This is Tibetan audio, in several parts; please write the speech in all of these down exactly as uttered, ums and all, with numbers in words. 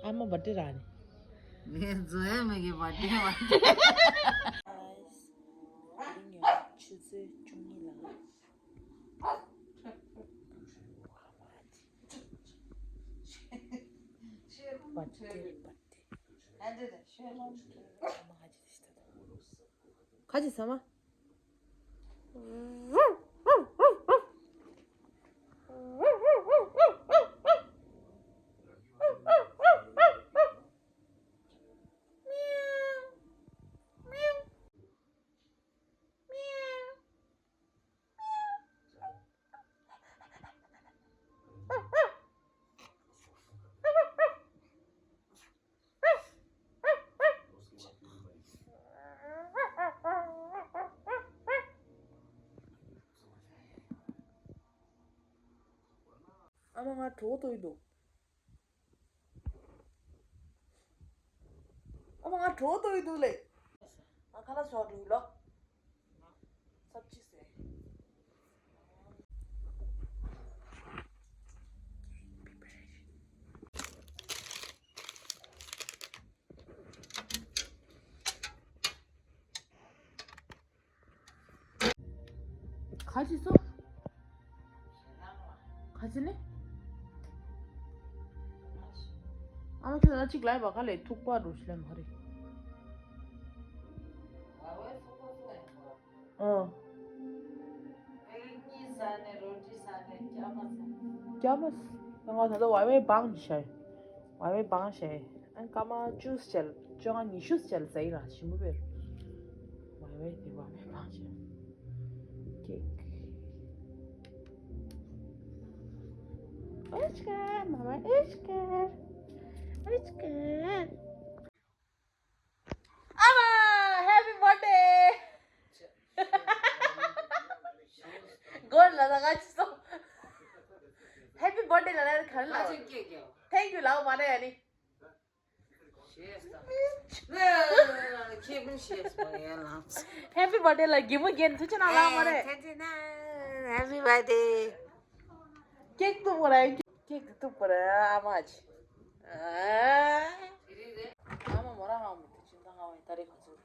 ཨ་མ་བར་ཐི་ར་ནི། ངས་བཟོ་ཡ་མེད་གི་བར་ཐི་བར་ཐི། ཆུ་ཚོད་བཅུ་གཉིས་ལ། བར་ཐི་བར་ཐི། ཁ་ཅིག་ཟ་མ། ཨ་མ་ང་གྲོད་ཁོག་ལྟོགས་ཀྱི་འདུག་ཨ་མ་ང་གྲོད་ཁོག་ལྟོགས་ཀྱི་འདུག་ལེ། ང་ཁ་ལག་ཟ་འགྲོ་གི་ལོ། སབ་ཅི་ཟེར། ག་ཅི་སོ། ག་ཅི་ནི། ཨ་མ་ཁྱོད་ལ་གཅིག་ལབ་པ་ག་ལས་ཐུག་པ་འགྲོ་ཤི་ལེ་མ་རེད། ཨོ། རྒྱ་མ་ང་ད་ལྟ་ཝའི་ཝའི་བང་ཞེས། ཝའི་ཝའི་བང་ཞེས། ཨན་སྐར་མ་བཅུ་བྱས། བཅོ་ལྔ་ཉི་ཤུ་བྱས་ཟེར་ཡིན་ལ་ཞིམ་པོ་བེར། ཝའི་ཝའི་དེ་ཝའི་ཝའི་བང་ཞེས། ཀེག་ཨེ་ཆི་ཀར་མ་མ་ཨེ་ཆི་ཀར་ཨེ་ཆི་ཀར། ཨ་མ། Happy birthday. སྒོར་ལ་ད་ག་ཅི་སོང་། Happy birthday ལ་ལ་ག་རེ་ལ། Thank you ལ་མ་རེད་ཨ་ནི། Happy birthday ལ་གི་མོ་རྒན་ཐུ་ཆེ་ན་ལ་མ་རེད། Happy birthday. ཀེག་ཏུ་མོ་ར། ཀེག་ཏུ་པར་ཨ་མ་ཅི། ཨ་མ་མོ་ར་ཧང་མི་ཏི་ཅིན་ད་ཧང་ད་རེ་ཁ་ཚུ།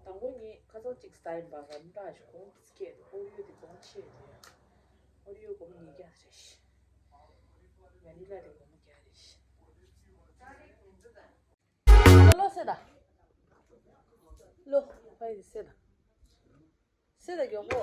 དང་པོ་ངས་ཁ་སང་གཅིག་སྟ་ཡིན་པ་ག་འདྲ་ཞིག་གོང་གི་སྐད་ཨོ་རིའོ་དེ་གོང་ཆེ་དེ་ཡང་ཨོ་རིའོ་གོང་ཉིས་བརྒྱ་རེད་ཤི། ཝ་ནི་ལ་དེ་གོང་བརྒྱ་རེད་ཤི། ལོ་སེ་ད། ལོ་ཕ་ཡི་སེ་ད། སེ་ད་མགྱོགས་པོ།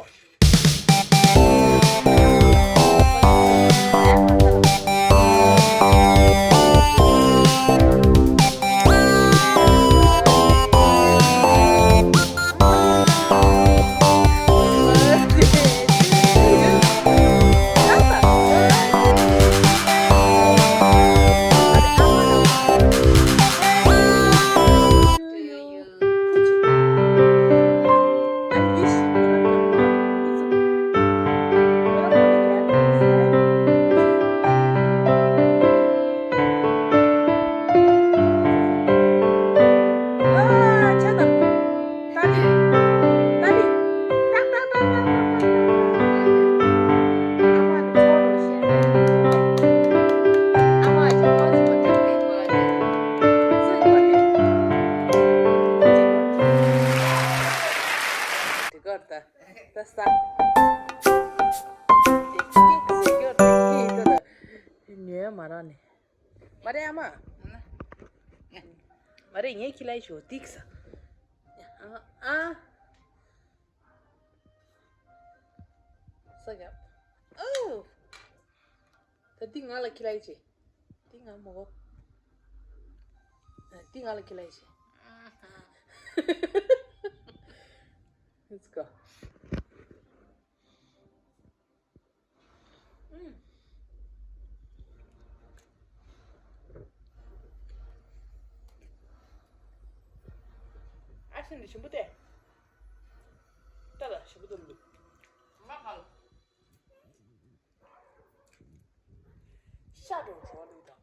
དེ་གར་ད་ད་ས། དེ་སྐད་ཟེར་རྒྱུ་ད་སྐད་ད་ད་ཉོས་མ་རག་ནས། མ་རེད་ཨ་མ། མ་རེད་ངས་ཁྱི་ལ་ཞོ་ཏིག་ས། ཨ་ཨ། ས་རྒྱབ། ཨོ། ད་འདི་ང་ལ་ཁྱི་ལ་ཡི་ཆེ། འདི་ང་མོ་གོ། འདི་ང་ལ་ཁྱི་ལ་ཡི་ཆེ། Let's go. ཨ་ཤི་འདི་ཞིམ་པོ་སྟེ། ལྟ་ལ་ཞིམ་པོ་འདུག་མ་ཁ་ལ། ཤ་འགྲོ་འགྲོ་ལུས་དང་།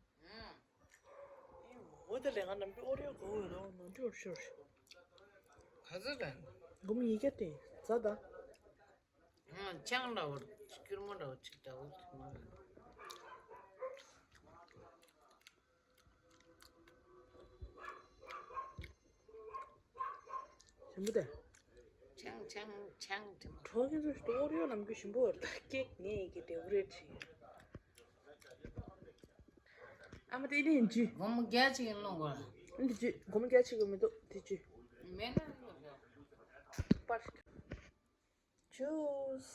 འོ་དེ་ལས་ང་ནམ་རྒྱུན་ཨོ་རེ་གོ་འོས་ལོ་ནམ་རྒྱུན་ཤོར་ཤོར། ག་ཚོད་རེད། སྒོར་མོ་ཉིས་བརྒྱ་སྟེ་ཛ་ད། ཨང་། ཆང་འདྲ་བོ། སྐྱུར་མོ་འདྲ་བོ་ཅིག་འདྲ་བོ་ཐུག་མ་རེད། ཞིམ་པོ་དེ། ཆང་ཆང་ཆང་དེ་མ། གྲོགས་ཀྱི་ཚོ་ཞིག་ཏུ་ཨོ་རི་ཡོ་ནམ་རྒྱུན་ཞིམ་པོ་བར་ད་ཀེག་ངས་ཀྱི་ཌེ་ཀོ་རེཊ་བྱས། ཨ་མ་དེ་ནི་ཡིན་ཅི། སྒོར་མོ་བརྒྱ་ཅིག་ཡིན་ལོང་གོ། འདི་ཅི་སྒོར་མོ་བརྒྱ་ཅིག་གི་མི་འདུག་དེ་ཅི། མེད་ན་ལོང་གོ། པར། ཇུས།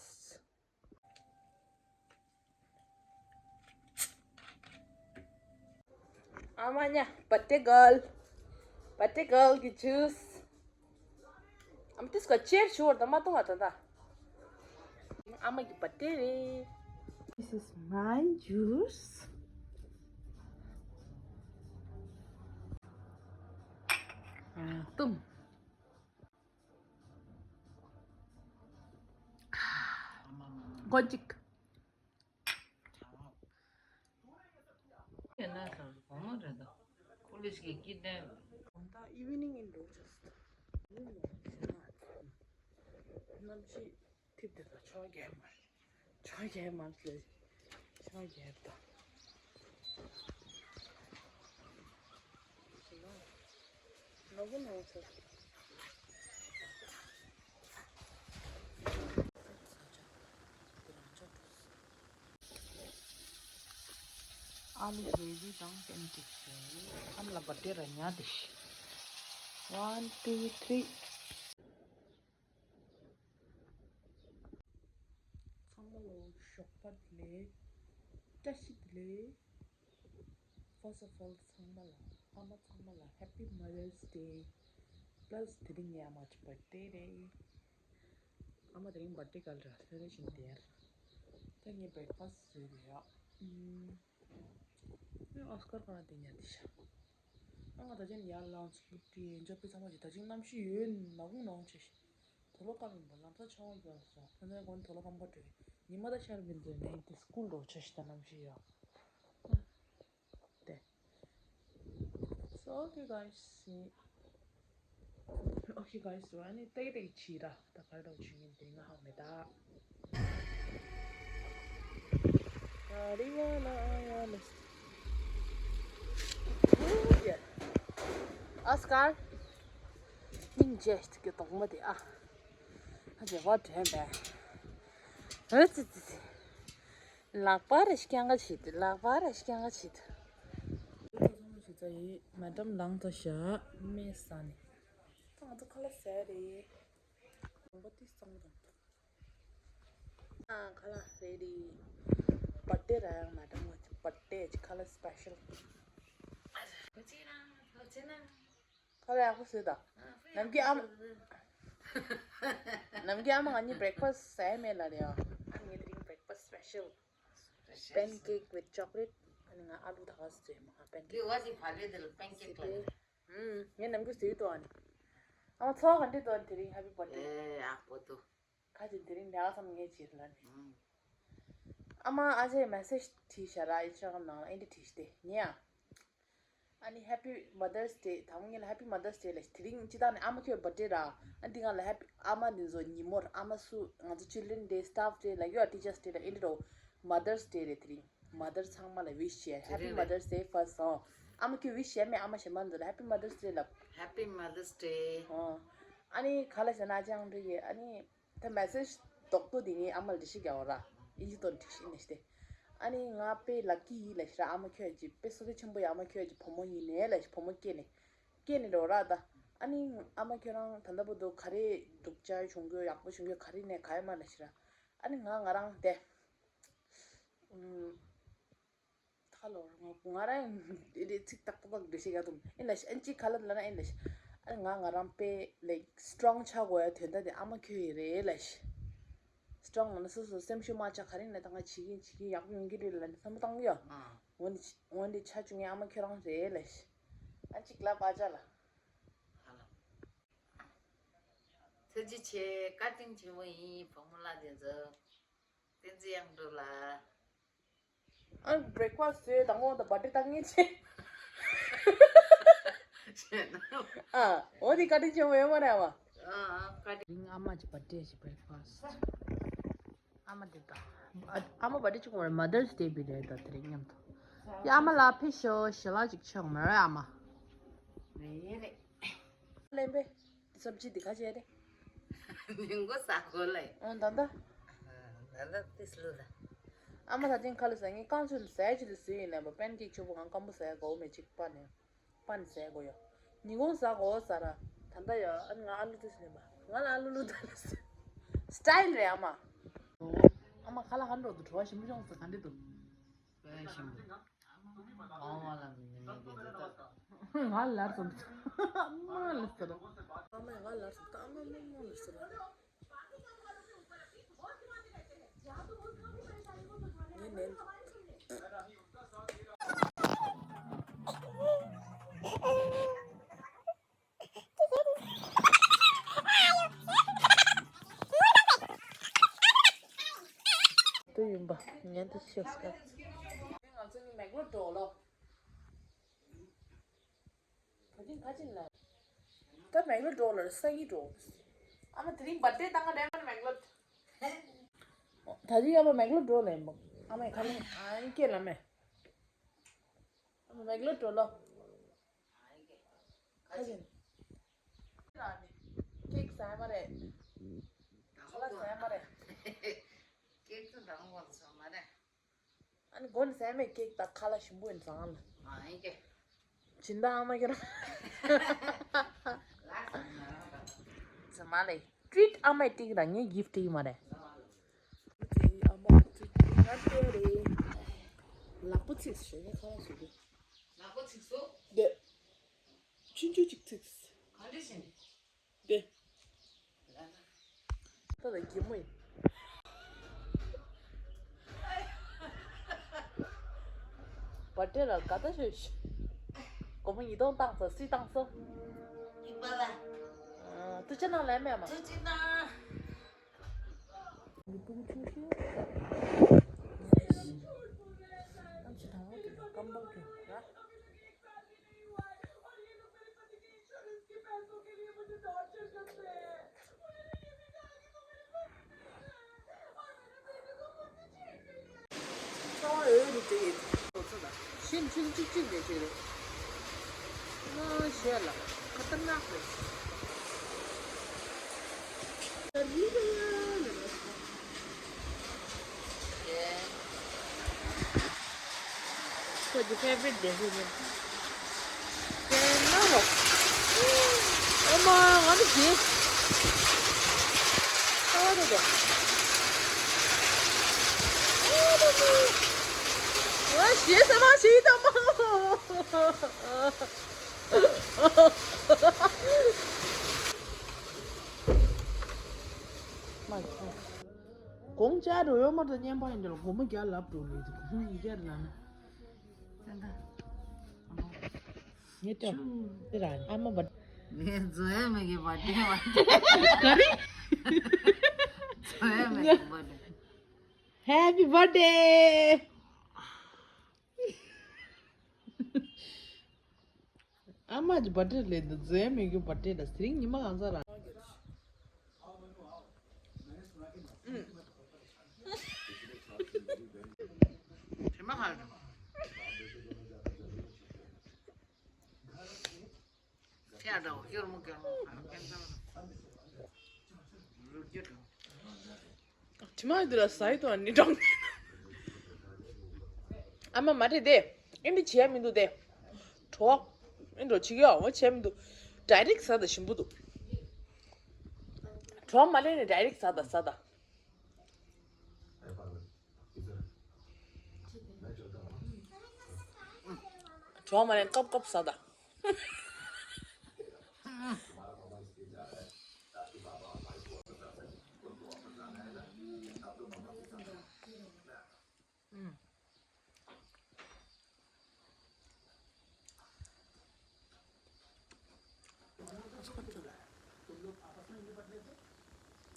ཨ་མ་ཉ་བར་ཐི་ཌེ་གརལ། བར་ཐི་ཌེ་གརལ་གྱི་ཇུས། ཨ་མ་དེ་སྐོར་ཅེར་ཞུ་བར་ད་མ་གཏོང་བ་ད་ད། ཨ་མ་གི་བར་ཐི་ཌེ་རེད། This is my juice. ཨ་ཏུམ། གོ་ཅིག་ཡིན་ན་ས་གོང་མ་རེད་ད། ཁོ་ལི་ཞིག་གི་སྐྱིད་ལྡན། གོང་ད་ཨི་ཝི་ནིང་ཡིན་འགྲོ་ཅེས། གནམ་གཤིས་ཐིབས་དེ་ད་ཆོག་རྒྱལ་མ་རེད། ཆོག་རྒྱལ་མ་རེད། ཆོག་རྒྱལ་ད། ནོར་བུ་ནོར་བུ་ཚོ། ཨ་ལུ་གྷི་རེ་བི་དང་པན་ཀེག་བྱས། ཨ་མ་ལ་བར་ཐི་ཌེ་ར་ཉལ་ཏེ་ཤི། One, two, three. ཚང་མ་ལ་ཞོགས་པ་བདེ་ལེགས། བཀྲ་ཤིས་བདེ་ལེགས། First of all ཚང་མ་ལ་ཨ་མ་ཚང་མ་ལ་Happy Mother's Day. Plus དེ་རིང་ངའི་ཨ་མ་གི་བར་ཐི་ཌེ་རེད། ཨ་མ་དེ་རིང་བར་ཐི་ཌེ་ག་ལ་ར་སེ་ལེབ་རེ་ཤན་དེ་ཡར། ད་ངས་བྷི་རེག་ཕ་སི་ཊི་བཟོས་རེད་ཡ། ཨ་སྐར་ག་ན་དེ་ཉལ་དེ་ཤ། ཨ་ང་ད་ཅན་ཡར་ལངས་སློབ་གྲྭའི་འཇོག་པའི་ཚང་མ་ཞིག་ད་ཅིང་གནམ་གཤིས་ཡོད་ནག་ཁུང་ནག་ཁུང་ཆེ་ཤི། དུག་ལོག་བཀབ་ཡིན་པ་ལམ་སང་ཆར་པ་རྒྱག་སོང་། ཁོ་ཚོའི་སྒོ་ནས་དུག་ལོག་སྐམ་པོ་སྤྲོད། ཉི་མ་ད་ཤར་བའི་འདོད་ནས་དེ་སྐུལ་འགྲོ་ཆ་ཤི་ད་གནམ་གཤིས་ཡོད། དེ། So okay guys. Okay guys, ཨ་ནི་ཏེ་ཏེ་ཆི་ར་ད་ག་རེ་འདྲ་བྱུང་ཡིན་དེ་ང་ཧ་མེད་ད། ཨ་སྐར། སྙིང་རྗེ་གི་དོག་མོ་དེ་ཨ། ཨ་ཅེ་བ་དྲན་པས། ཨ་ཙི་ཙི་ཙི། ལག་པ་རེ་སྐྱང་ག་བྱེད་དུ་ལག་པ་རེ་སྐྱང་ག་བྱེད་དུ། ཚང་མ་ཞིག་ཚ་ཡིན་མ་འགྲམ་ལངས་ཚ་ཤ་མེ་ས་ནི། ད་ང་ཚོ་ཁ་ལག་ཟས་རེད། ལུང་པ་དེ་གཙང་མ་དང་། ཨ་ཁ་ལག་རེད་རེད། བར་ཐི་ཌེ་ར་ཡང་མ་འགྲམ་ང་ཚོ་བར་ཐི་ཌེ་ཅིག་ཁ་ལག་སི་པེ་ཤལ། ཁ་ལག་ཡག་པོ་བཟོས་ད། ནམ་རྒྱུན་ཨ་མ། ནམ་རྒྱུན་ཨ་མ་ང་གཉིས་བྷི་རེག་ཕ་སི་ཊི་ཟས་མེད་ལ་རེད་ཨ། ཨ་ངས་དེ་རིང་བྷི་རེག་ཕ་སི་ཊི་སི་པེ་ཤལ། པན་ཀེག་ཝིད་ཅོག་ལེཊ། ཨ་ནི་ང་ཨ་ལུ་ད་ག་སི་བཟོས་མ་ང་པན་ཀེག། འདི་བ་ཅིག་བ་ལེ་དེ་ལ་པན་ཀེག་ལ་རེད། ཨུམ་ངས་ནམ་རྒྱུན་ཟོས་འདུག་ཨ་ནི། ཨ་མ་ཚོགས་ག་འདྲི་འདུག་ཨ་ནི་དེ་རིང་ཧེ་པི་བར་ཐི་ཌེ། ཨེ་ཡག་པོ་འདུག་ཁ་ཅིག་དེ་རིང་ལས་ཀ་ཚང་མ་ངས་བྱེད་ལ་ནི། ཨ་མ་ཨ་ཅེ་མེ་སེ་ཇི་བྲིས་ཤག་ར་ཨིན་སི་ཊ་གྷ་རམ་ནང་ལ་ཨེ་འདྲ་བྲིས་ཤག་སྟེ་ཉེ་ཡ། ཨ་ནི་Happy Mother's Day དང་ངེད་ལ་Happy Mother's Day ལ་དེ་རིང་སྤྱི་བཏང་ནས་ཨ་མ་ཁྱོད་བར་ཐི་ཌེ་ར། ཨ་འདི་ང་ལ་Happy ཨ་མ་འདི་ཚོ་ཉིན་མོར་ཨ་མ་སུ་ང་ཚོ་Children Day, Staff Day ལ་ཡོད་Teachers Day ལ་ཨེ་འདྲ་རོ། Mother's Day རེད་དེ་རིང་། Mother ཚང་མ་ལ་wish བྱས་Happy Mother's Day first ཨོ། ཨ་མ་ཁྱོད་wish བྱས་མེད་ཨ་མ་གཞན་པ་འདི་ལ་Happy Mother's Day ལབ། Happy Mother's Day. ཨོ། ཨ་ནི་ག་ལ་ཟེར་ན་ཅང་འདྲི་ཡེ་ཨ་ནི། ད་མེ་སེ་ཇི་རྡོག་རྡོག་འདི་ངས་ཨ་མ་ལ་འགྲེལ་བཤད་རྒྱག་འོ་ར། ཨིན་ཇི་ཐོག་ནས་འགྲེལ་བཤད་ནས་ཤི་སྟེ། ཨ་ནི་ང་དཔེ་ལ་ཀི་ཡིན་ལ་ཤི་ར་ཨ་མ་ཁྱོད་ཀྱི་དཔེ་བསོད་བདེ་ཆེན་པོ་ཡ་ཨ་མ་ཁྱོད་ཀྱི་བུ་མོ་ཡིན་ནས་ལ་ཤི་བུ་མོ་སྐྱེས་ནས། སྐྱེས་ནས་འགྲོ་ར་ད། ཨ་ནི་ཨ་མ་ཁྱོད་རང་ད་ལྟ་བར་དུ་ག་རེ་སྡུག་ཅག་བྱུང་གི་ཡག་པོ་བྱུང་གི་ག་རེ་ནས་ག་ཡ་མ་ལ་ཤི་ར། ཨ་ནི་ང་ང་རང་དེ། ཨུམ། ཁ་ལོ་ང་ང་རང་རེ་ཚིག་ཏག་ཏག་ཏག་འགྲེལ་བཤད་རྒྱག་ཐུབ་ཨེ་ལ་ཤི་ཨན་ཅི་ཁ་ལ་ལ་ན་ཨེ་ལ་ཤི། ཨ་ང་ང་རང་དཔེ་like strong ཆགས་དགོས་ཡ་དོན་དག་དེ་ཨ་མ་ཁྱོད་ཡིན་རེད་ལ་ཤི། Strong ལ་ན་སོ་སོ་སེམས་ཤུགས་མ་ཆག་ག་རེ་ན་ད་ང་བྱེད་ཀྱིན་བྱེད་ཀྱིན་ཡག་པོ་ཡོང་གི་རེད་ལ་ནི་བསམ་བློ་བཏང་གི་ཡོད། འོན་ཏེ་འོན་ཏེ་ཆ་བཅུག་ངའི་ཨ་མ་ཁྱོད་རང་རེད་ལ་ཤི། ཨན་ཅི་ལབ་ཨ་ཅག་ལ། ཐུགས་རྗེ་ཆེ། བཀའ་དྲིན་ཆེན་པོ་ཡིན་བུ་མོ་ལགས་དེ་ཚོ། བསྟན་འཛིན་དབྱངས་སྒྲོལ་ལགས། ཨ་བྷི་རེག་ཕ་སི་ཊི་བཟོས་དང་པོ་དང་བར་ཐི་ཌེ་བཏང་ངེས་ཆེ། ཨ་འོ་དེ་བཀའ་དྲིན་ཆེན་པོ་ཡོད་མ་རེད་བ། ཨ་ཨ་བཀའ་དྲིན། རིང་ཨ་མ་གྱི་བར་ཐི་ཌེ་ཞིག་བྷི་རེག་ཕ་སི་ཊི། ཨ་མ་དེ་ད། ཨ་ཨ་མ་བར་ཐི་ཅིག་ངོ་རེ་མ་དར་སི་ཌེ་བི་རེད་ད། དེ་རིང་མཉམ་དུ། ཡ་ཨ་མ་ལགས་ཕེབས་ཤོག་ཞལ་ལག་ཅིག་མཆོད་མ་རེད་ཨ་མ། རེད་རེད། ལེན་པས། སབ་ཇི་འདི་ཁ་ཆེ་རེད། མི་མགོ་ཟ་གོ་ལེ། ཨོ་ད་ད། ད་ད་ཏིས་ལུ་ད། ཨ་མ་ད་ཐེངས་ཁ་ལོ་ཟ་ངས་རྐང་ཚོད་ཟས་ཅི་དུ་ཟོས་ཡིན་ལེ་པ། པན་ཀེག་ཆུ་བོ་གང་སྐམ་པོ་ཟས་གོ་མེད་ཅིག་པ་ནས། པ་ནས་ཟས་གོ་ཡོ། ཉིན་གུང་ཟ་གོ་ཟ་ར། ད་ད་ཡོ་ཨ་ང་ཨ་ལུ་ཏིས་ལེན་པ། ང་ལ་ཨ་ལུ་ལུ་ད་ལེ། སི་ཊལ་རེད་ཨ་མ། ཨ་མ་ཁ་ལག་ཧ་འགྲོ་འདུག་བྲོ་བ་ཞིམ་པོ་བྱུང་སོང་། ག་འདྲ་འདུག་བའི་ཞིམ་པོ། ཨ་མ་ལ་མི་ནི་མི་དེ་འདི་ད། ང་ལར་སོང་། ཨ་མ་ལ་ཟེར། ཨ་མས་ང་ལར་སོང་། ཨ་མ་མ་མ་ལ་ཟེར། ངས་ནན། དུ་ཡིན་པ་ཉན་དུ་ཤེས་སོ། ང་ཚོ་ནི་མེག་ལོ་འགྲོ་ལོ། ད་ཐེངས་ཁ་ཅིག་ལ། ད་མེག་ལོ་འགྲོ་ལ་ས་ཡི་འགྲོ། ཨ་མ་དེ་རིང་བར་ཐི་ཌེ་བཏང་ག་རེད་མ་མེག་ལོ། ད་ཐེངས་ཨ་མ་མེག་ལོ་འགྲོ་ལ་ཡིན་པ། ཨ་མས་ཁ་ལོ་ཨ་ཡིན་སྐྱེས་ལ་མེ། ཨ་མ་མེག་ལོ་འགྲོ་ལོ། ཁ་ཅིག་ཀེག་ཟ་མ་རེད། ཁ་ལག་ཟ་མ་རེད། ཀེག་ཚོ་དང་བ་ཚོ་མ་རེད། ཨ་ནི་མགོ་ནས་ཟ་མེད་ཀེག་དང་ཁ་ལག་ཞིམ་པོ་ཡིན་ཙང་ལ། ཨ་ཡིན་ཀེ། སྦྱིན་བདག་ཨ་མ་ཁྱེད་རང་། ཟ་མ་ལེ། ཊི་རིཊ་ཨ་མས་སྟེར་ར་ངས་གིཕ་ཊི་སྟེར་མ་རེད། ཨ་མ་ཊི་རིཊ་ང་སྟེར་རེད། ལག་པ་ཚིགས་ཞོག་ངས་ཁ་ལག་ཟ་རྒྱུ། ལག་པ་ཚིགས་སོ། འདི། ཆུང་ཆུང་ཅིག་ཚིགས། ག་འདྲ་བྱས་ནས། དེ། ད་ལ་གད་མོ་ཡིན། བར་ཐི་ཌེ་ལ་དགའ་ད་ཤོད་ཤི། སྒོར་མོ་ཉིས་སྟོང་བཏང་སོང་། སུས་བཏང་སོང་། ཡིན་པ་ལ། ཨ། ཐུགས་རྗེ་གནང་ལབ་མེད་མ། ཐུགས་རྗེ་གནང་། མི་སྤུ་གུ་ཆུང་ཆུང་། གནམ་གཤིས་དྭངས་པོ་འདུག་སྐམ་པོ་འདུག་ར། ཚ་བ་འོད་རུ་དྲི་ཡི། ཤིན་ཆུང་གཅིག་གཅིག་རེ་ཅིག་རེ། ཨ་ཞེས་ལ་ཁ་ཏ་ནག་རེ། What's your favorite dish? ཨ་མ། ང་ནི་ཞེས། ཨ་རེ་རེ། ཨ་རེ་རེ། ང་ཞེས་ཨ་མ་ཞེས་ཨ་མ། མ་ཁྱོད། དགོང་ཅག་རུ་ཡོད་མ་ད་བརྙན་པ་ཡིན་འདྲ་ལ་སྒོར་མོ་བརྒྱ་ལབ་འགྲོ་ལེ། སྒོར་མོ་ཉིས་བརྒྱ་རེ་ལབ་ན། ད་ད། ངས་ལྟོས། དེ་ར་ཨ་མ་བ། ངས་བཟོ་ཡ་མེད་གི་བ་དེ་བ་དེ། ག་རེ། བཟོ་ཡ་མེད་གི་བ་དེ། Happy birthday. ཨ་མ་གི་བར་ཐི་ཌེ་ལས་འདི་རྫས་མེད་རྒྱུ་བར་ཐི་ཌེ་ལ་དེ་རིང་ཉི་མ་གང་ཚ་ར། ཨུམ། དེ་མ་ཧ་ར། ཁྱེད་འདྲ་བོ་སྐྱོར་མོ་སྐྱོར་མོ་ཧ་ར་ཀན་ཚ་ར། རུ་སྐྱོར་དང་། དྲི་མ་འདི་ལ་ཟ་ཡི་དོ་ནི་གྲོང་། ཨ་མ་མ་རེད་དེ། ཨེ་འདི་བྱས་མི་འདུག་དེ། གྲོགས། ཨེ་འགྲོ་བྱེད་ཀྱི་ཨོ་བྱས་མི་འདུག་ཌའི་རེག་ཟ་ད་ཞིམ་པོ་འདུག་གྲོགས་མ་ལེན་ནས་ཌའི་རེག་ཟ་ད་ཟ་ད། གྲོགས་མ་ལེན་སྐབས་སྐབས་ཟ་ད།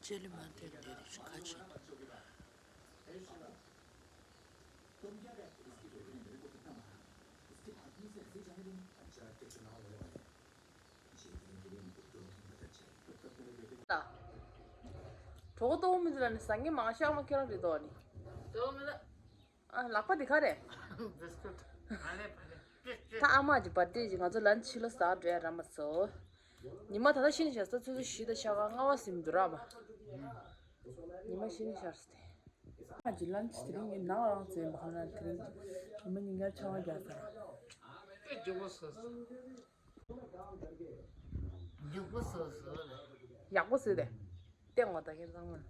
ལྕེ་ལེ་མ་དེ་འདི་རིགས་ཁ་ཆེ། གྲོགས་ཏོ་མི་ཚེ་ལ་ནི་ཟ་ངེ་མང་ཤག་མ་ཁྱེད་རང་རེད་དོ་ནི། ཏོ་མི་ལ། ཨ་ལག་པ་འདི་ག་རེད། བི་སི་ཀུཊ། ཨ་ལེ་ཕ་ལེ། ད་ཨ་མ་གི་བར་ཐི་ཌེ་ཅིག་ང་ཚོ་ལན་ཕྱི་ལོགས་ཟ་འགྲོ་ཡ་རག་མ་སོང་། ཉི་མ་ད་ལྟ་ཤི་ནས་ཤར་ས་ཆུ་ཚོད་བཞི་དང་ཕྱེད་ཀ་ལྔ་པ་ཟིན་འདུག་ར་བ། ཉི་མ་ཤི་ནས་ཤར་སོང་སྟེ། ཨ་མ་གི་ལན་ཕྱི་དེ་རིང་ངས་ནང་རང་བཙལ་མ་ཁ་ན་དེ་རིང་ཉི་མ་ཉིན་དཀར་ཆར་པ་རྒྱག་ས་ར། དཔེ་མགྱོགས་པོ་བཟོས་སོང་། མགྱོགས་པོ་བཟོས་སོང་། ཡག་པོ་བཟོས་ཏེ། ལྟད་མོ་ལྟ་མཁན་ཚང་མ།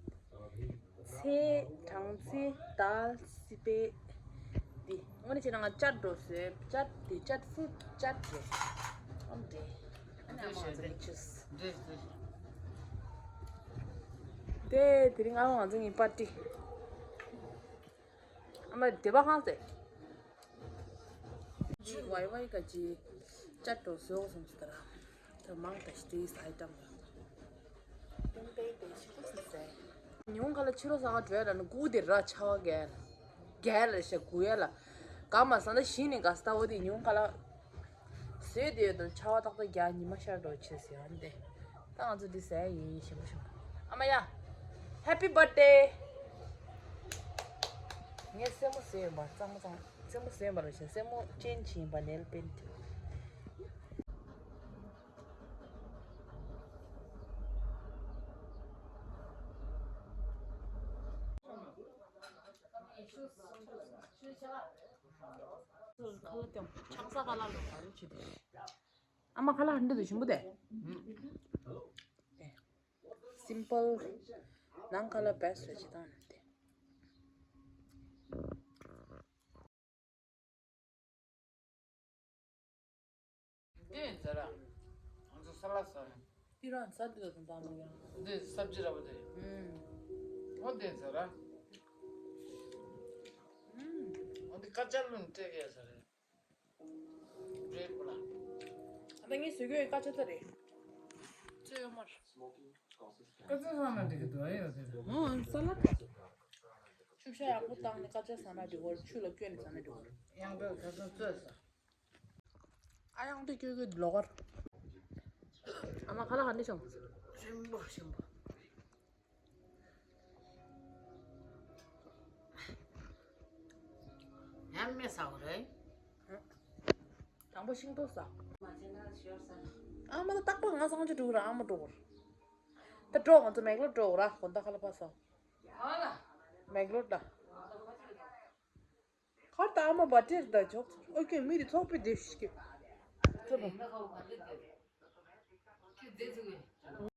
ཚལ་སྦྲང་རྩི་དཱལ་སི་པད། འདི་དངོས་གནས་བྱས་ན་ང་ཅ་འགྲོ་བཟོས་ཅ་འདི་ཅ་སུ་ཅ་འདྲེ། ཨམ་འདྲེ། ཨ་ནི་ཨ་མ་ང་ཚོ་གཉིས་ཆུས། འདྲེ་འདྲེ། དེ་དེ་རིང་ཨ་མ་ང་ཚོ་གཉིས་པར་ཊི། ཨ་མ་སྡེ་པ་ཁང་ཟེར། ཅི་ཝའི་ཝའི་ག་ཅི་ཅ་ཏོ་ཟོག་སོང་ཅི་ད་ར། ད་མང་ད་ཤི་ཏིས་ཨའི་ཏམ་ཡོད། ཏུམ་པེ་པེ་ཤི་ཏུ་སི་སེ། ཉུང་ག་ལ་ཕྱི་ལོ་ས་ག་བྲོས་ལ་ནི་སྐུ་དེ་ར་ཆ་བ་རྒྱལ། རྒྱལ་ལ་ཤ་སྐུ་ཡ་ལ། ག་མ་ས་ད་ཤི་ནི་ག་ས་ད་འོ་དེ་ཉུང་ག་ལ། ཟོས་དེ་ཡོད་དང་ཆ་བ་ཏག་ཏག་རྒྱ་ཉི་མ་ཤར་འགྲོ་ཆེ་ཟེར་ཡ་འདི། ད་ང་ཚོ་འདི་ཟ་ཡ་ཡིན་ཞིམ་པོ་ཞིམ་པོ། ཨ་མ་ཡ། Happy birthday། ངས་སེན་མོ་ཟས་ཡོད་པ་གཙང་མ་གཙང་། སེན་མོ་ཟས་ཡོད་པ་རེད་ཤག་སེན་མོ་ཅན་ཕྱིན་པ་ནེལ་པེན་ཊི། ཆང་ས་ཁ་ལག་ལོ་བ་རུ་ཆུ་དེ། ཨ་མ་ཁ་ལག་འདི་དུ་ཞིམ་པོ་དེ། སིམ་པལ། ནང་ཁ་ལག་བེ་སི་ཊི་རེད་ཅི་ཐང་དེ། དེ་ཡིན་ཟེར་ར། ང་ཚོ་ས་ལ་ཟ་ཡིན། དེ་རང་ཟ་འདི་ལ་དང་དང་མོ་ཡང་། འདི་སབ་ཇི་ར་བ་དེ། ཨུམ། འོ་དེ་ཟེར་ར། ཨུམ། འོ་དེ་ཀ་ཅར་ལུན་སྤྲད་ཡ་ཟེར་རེད། རེད་པ་ལ། ཨ་ད་ངས་བཟོས་གི་ཡོད་ཀ་ཅར་ད་རེད། ཚོད་ཡོད་མར། ཀ་ཅར་ཟ་ན་འགྲིག་གི་འདུག་ཨེ་ཡོད་དེ། ཨོ་ས་ལ་ད། ཆུ་བཤལ་ཡག་པོ་བཏང་ནས་ཀ་ཅར་ཟ་ན་འགྲིག་གོ་ཆུ་ལ་བསྐྱོན་ནས་ཟ་ན་འགྲིག་གོ་དབྱངས་སྒྲོལ་ད་དུང་ཚོད་ཟ། ཨ་དབྱངས་སྒྲོལ་སྐྱོ་སྐྱོ་ལོག་གར། ཨ་མ་ཁ་ལག་ག་འདྲ་བྱུང་། ཞིམ་པོ་ཞིམ་པོ། ཡང་མེད་ཟ་བ་རེད། དང་པོ་ཤིང་ཏོག་ཟ། ཨ་མ་ད་རྟག་པར་ང་སང་ཆུ་འགྲོ་གི་ར་ཨ་མ་འགྲོ་གི་ར། ད་འགྲོ་ང་ཚོ་མེག་ལོར་འགྲོ་གི་ར་དགོང་དག་ཁ་ལག་ཕར་ཟ། མེག་ལོར་ད། ཁར་ད་ཨ་མ་བ་ཏྲེར་ད་ཆོག་ཨོ་ཀེ་མི་རི་ཚོགས་པའི་སྡེབ་ཤིག་གི། ཐུབ་པ།